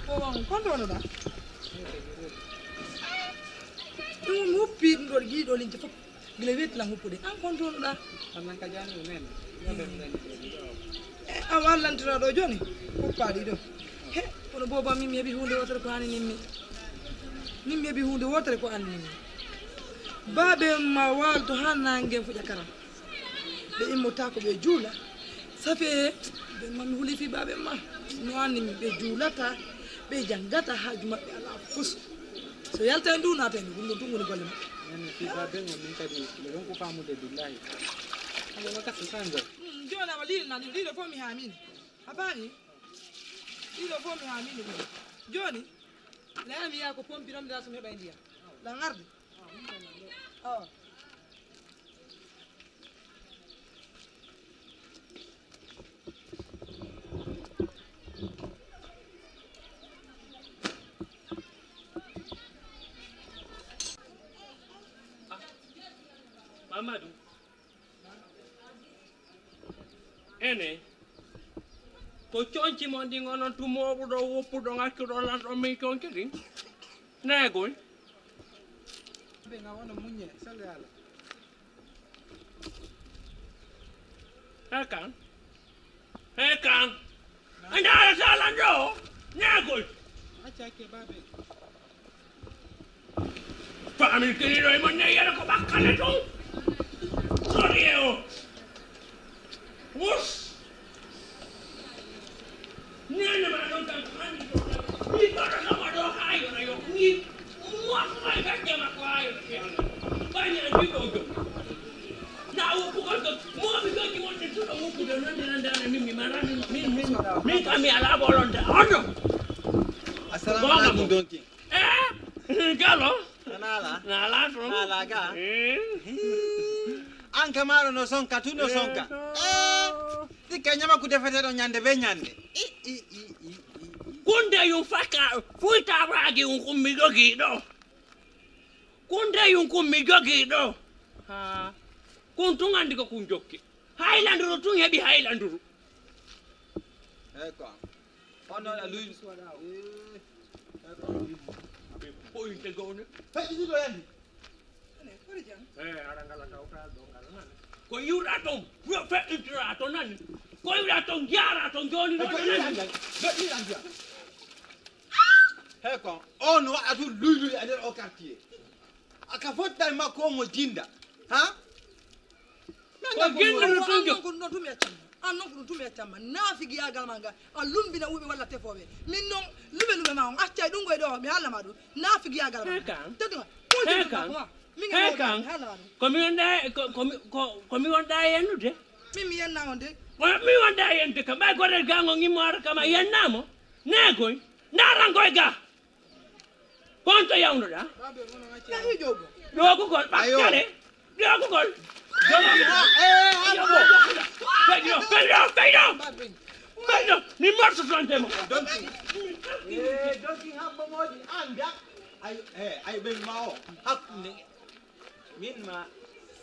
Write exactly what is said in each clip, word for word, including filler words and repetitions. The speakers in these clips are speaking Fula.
Ko on, kon tono ɗa? Ɗum huppi ɗum ɗo giiɗo lince fof. Gila weeti lan huppude. An kon tono ɗa? Annan ka jani men. E, a wallantira ɗo joni. Huppaɗi ɗo. He, kono booba min mi heɓi hunde wotere ko hani nimmi. Min mi heɓi hunde wotere ko hani nimmi. Baabe ma walto ha nangen fuƴa karam. Ɓe immotaako ɓe juula. Safe ɓe mami huli fi baabe ma. No anni mi ɓe juulata, ɓe jangata haaju maɓɓe ala fus. So yalta e ndu naata e ndu, ɗum ɗon tun woni golle maɓɓe. Nani fi baabe on min kadi ɓe ɗon ko famude billahi. Ala wakati sanjo. Mm, jona wa lil nani lilo fo mi hamini. A faami? Ɗiɗo fof mi haamini ɗum. Jooni, laya mi yaha ko pompi ɗon, mi tawa so mi heɓa e ndiyam. La ngarde. Awa. Mamadou. Ene, ko coñci mon ɗin onon tumooɓuɗo, woppuɗo, ŋakkuɗo, lanɗo min coñci ɗin? Neegoy. Ɓe nga wona muññe, sali Alla. He kan? He kan? A ndaarata lanɗo o? Neegoy. Acca hakke baabe. To amin kiniɗo e mon ne yere ko ɓakkale ton. Sori e o. Wus. Nene ma ɗon tan ko anndi ɗo. Mi ɗoɗo kama ɗo haa yona yo. Ni. Wos ma gacce makko haa yona. Ɓañi an jiɗo jom. Na woppugol ko. Mo mi joggi wonde tuɗo woppude non de nan dana min mi marani min min. Min kam mi alaa bolonde. Ondo. Assalamu alaikum donki. Eh? Galo? Nala. Nala to. Nala ga. Eh? An kamaɗo no sonka tu no sonka. Eh? Sikka ñama ku defete ɗo ñande be ñande. Kunde yum faka fuita ragi un kummi jogi ɗo. Kunde yum kummi jogi ɗo. Ha. Kun tun andi ko kun jokki. Haylanduru tun heɓi haylanduru. Eko. Ono a luy. Ɓoyinte gowne. Feƴƴiti ɗo yandi. Eh, ara ngala tawta ɗo ngala nan. Ko yiwɗa ton, yo feƴƴintira to nan. Ko yiwɗa ton, jara ton joni ɗo nan. He ko on waɗa tun luy luy e nder o quartier. Aka fotta e makko mo jinda. Ha? Ko ginɗo no tun jo. An non ko ɗum tumi accamma. An non ko ɗum tumi accamma. Naafigiyaagal ma ngal. A lumbina wuɓe walla tefooɓe. Min non luɓe luɓe ma on accay ɗum goy ɗo mi haalna ma ɗum. Naafigiyaagal ma. He kan. Teddu ma. He kan. He kan. Ko mi wonɗa e ko ko mi ko ko mi wonɗa e yennude. Min mi yenna on de. Ko mi wonɗa e yennude kam ɓay goɗel gango ngimmo ara kam a yennamo. Neegoy. Ndarangoy ga. Konto yawnuɗa? Ɗogugol ɓakkale. Ɗogugol. Feydo, feydo, feydo. Feydo, mi morso ton demo. Donki. Eh, donki habbo modi anda. Ay, eh, ay ben ma o. Hakkunde. Min ma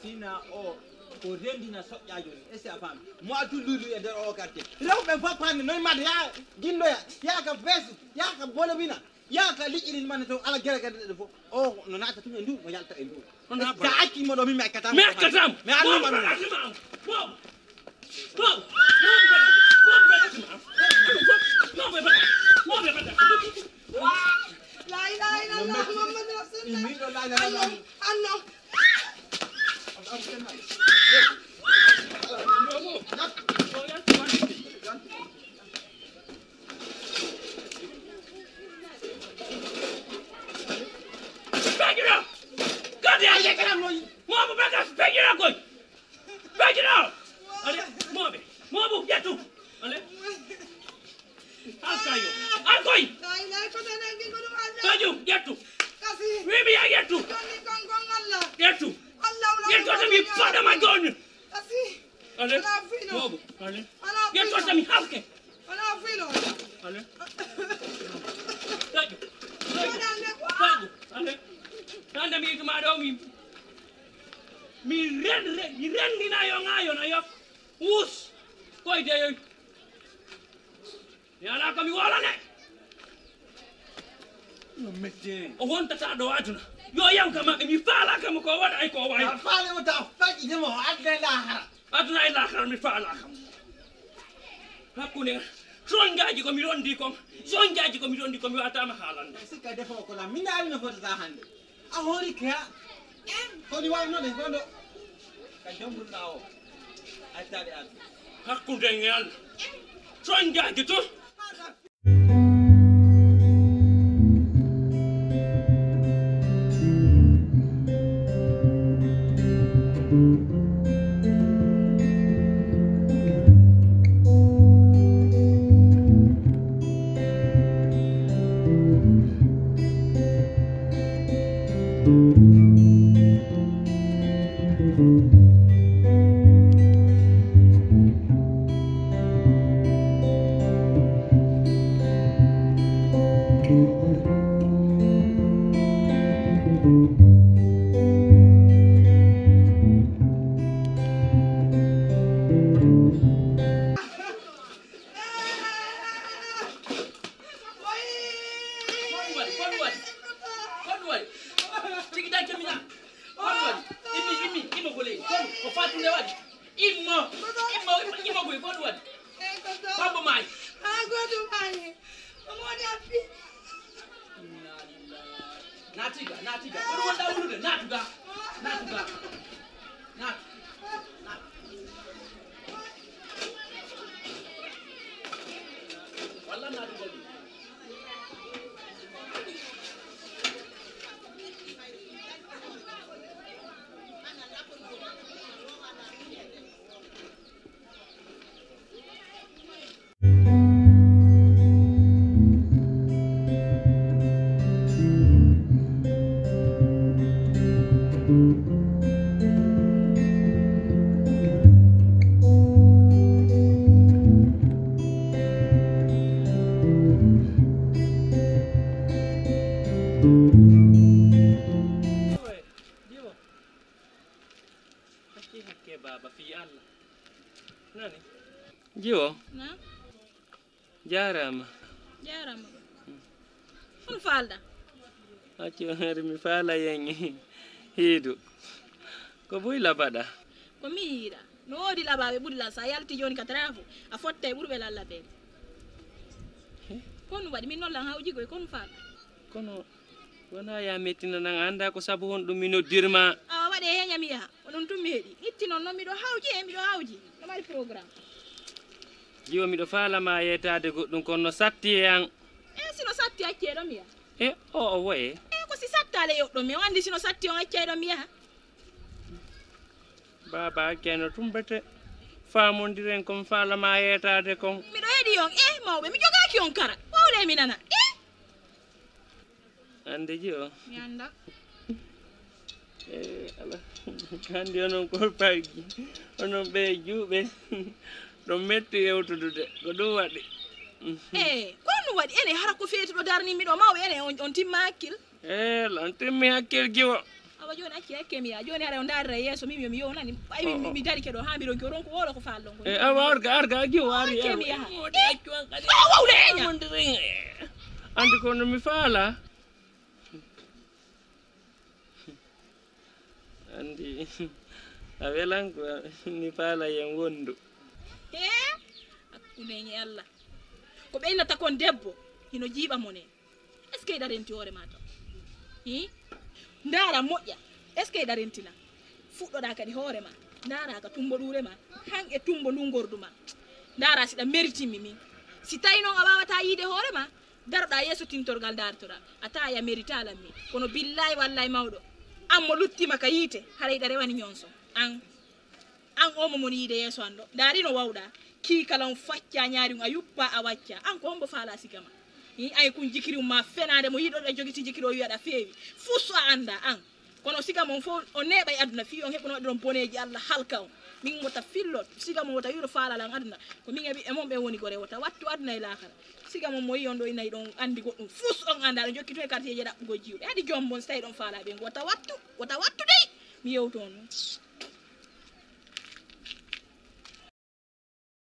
sina o ko rendina soƴƴajo ni. Est-ce que a faami? Mo a tullulu e nder o quartier. Rewɓe fof panne noy mad ya gindoya. Ya ka fesu. Ya ka bolobina. Yaa ka liƴƴirin man to ala gere gere ɗo fof. O no naata tun e ndu, no yalta e ndu. On ha ka acci mo ɗo min mi ekkata mo. Mi ekkata mo. Mi annu mo ɗo. La ilaha illallah Muhammadu Rasulullah. Anno, anno. Feƴƴuɗo! Gardien! Moobo Bagas, feƴƴuɗo koy! Feƴƴuɗo! Ale, mooɓe, moobo, ƴettu! Ale. Alkayo, alkoy! Feƴƴu, ƴettu! Wiimi ya ƴettu! Ƴettu! Ƴettu to mi fadama joni! Ale, moobo, ale. Ƴetto tan mi halke. Wala filo. Ale. Taƴo. Taƴo. Ale. Tanda mi ituma ɗo mi. Mi ren ren mi rendina yo ngayo na yok. Us. Koy de yoy. Mi ala ko mi wolane. O wontata ɗo aduna. Yo yam ka maɓɓe, mi faalaaka mo ko waɗa ay ko wayi. A faale mo ta faƴƴi mo aduna e laahara. Aduna e laahara mi faalaaka mo. Hakkunde soñjaaji ko mi rondi kon, soñjaaji ko mi rondi kon mi waataama haalande. Sikka defo ko la min alino fotata hannde. A hoori ke ha. Koni wawi non e gondo. Ka jambul na o. Ay tali aduna. Hakkunde e Allah. Soñjaaji to. Ko ɗum waɗi? Ko ɗum waɗi? Ko ɗum waɗi? Tigi dañca mi na. Ko ɗum waɗi? Immi, immi, immo ko leydi. Ko ɗum? Ko fatunde waɗi? Immo, immo, immo, immo ko ɗum waɗi? Bambo maayi. Ah, goto maayi. Omo woni abbi. Inna lillahi. Naati ga, naati ga. Ko ɗum wonɗa wulude? Naatu ga. Naatu ga. Naatu. Naatu. Walla naatu ga. Acci hakke baaba fii Allah. Nani? Jiwo. Na? Jaaraama. Jaaraama. Kono faalɗa? Acci hari mi faala yen hiidu. Ko buy labaɗa? Ko mi yiiɗa. No woodi labaaɓe ɓuri lan sa yalti jooni ka trafo. A fotta e ɓurɓe lan labeede. He? Kono waɗi min nollan hawji koy kono faalɗa? Kono Wona ya mettina nan a annda ko sabu honɗum mi noddirma. Awa waɗe heña mi yaha. Onon tun mi heɗi. Itti non non miɗo hawji e miɗo hawji. No mari programme. Jiwo miɗo faalama yeetaade goɗɗum kono no satti e an. E sino satti accee ɗo mi yaha. E o o woye. E ko si sattaale yoɗɗo mi o anndi sino satti on accee ɗo mi yaha. Baaba accee no tumbete. Faamondiren kon faalama yeetaade kon. Miɗo heɗi on e mawɓe mi jogaaki on kara. Wawle mi nana. E. Anndeji o. Mi annda. Eh, ala. Hannde onon korpaaji, onon ɓe juuɓe, ɗon metti yewtudude, ko ɗum waɗi. Eh, ko ɗum waɗi? Ene hara ko feetuɗo darni miɗo mawɓe, ene on, on timma hakkil. Eh, lan timmi hakkil jiwo. Awa jooni acci hakke mi yaa. Jooni hara o ndaarira yeeso min yo mi yownani. Ɓay mi, mi dari keɗo haa mbiɗon ki oɗon ko wolo ko faallon ko. Eh, awa arga, arga, jiwo ari. Hakke mi yaha. Accu an kadi. Awa wawle heña. Anndi kono mi faala. Anndi a welan ko mi faala yen wondu. He? Hakkunde e Allah. Ko ɓeynata kon debbo hino jiiɓa mo ne. Est-ce que hiɗa renti hoore ma taw? Hi? Ndaara moƴƴa. Est-ce que hiɗa rentina? Fuɗɗoɗa kadi hoore ma. Ndaara ka tumbo ɗuure ma. Han e tumbo ndun gordu ma. Ndaara siɗa meritimmi min. Si tawi non a wawata yiide hoore ma, daroɗa yeeso tintorgal ndartoɗa. A tawi a merita lan min. Kono billahi wallahi mawɗo. An mo luttima ka yiite, haray hiɗa rewani ñonso. An. An o mo moni yiide yeeso an ɗo. Ndaari no wawɗa. Kii kala on facca ñaari on a yuppa a wacca. An ko hombo faala siga ma? Hi ay kun jikiri ma fenaade mo yiɗoɗa jogiti jikiri o wi'aɗa feewi. Fus a annda an. Kono siga mon fof o neeɓa e aduna fii on heɓuno waɗiron boneeji Allah halka on. Min wota fillot. Siga mon wota wi'uɗo faala lan aduna. Ko min e ɓiɓɓe mon ɓe woni gore wota wattu aduna e laakara. Siga mon mo yi on ɗo ina yiɗon anndi goɗɗum. Fus on annda ɗon jokki tun e quartier ji ɗaɓɓugol jiwɗe. Haɗi joom mon si tawi ɗon faala ɓe wota wattu. Wota wattu dey. Mi yewto on.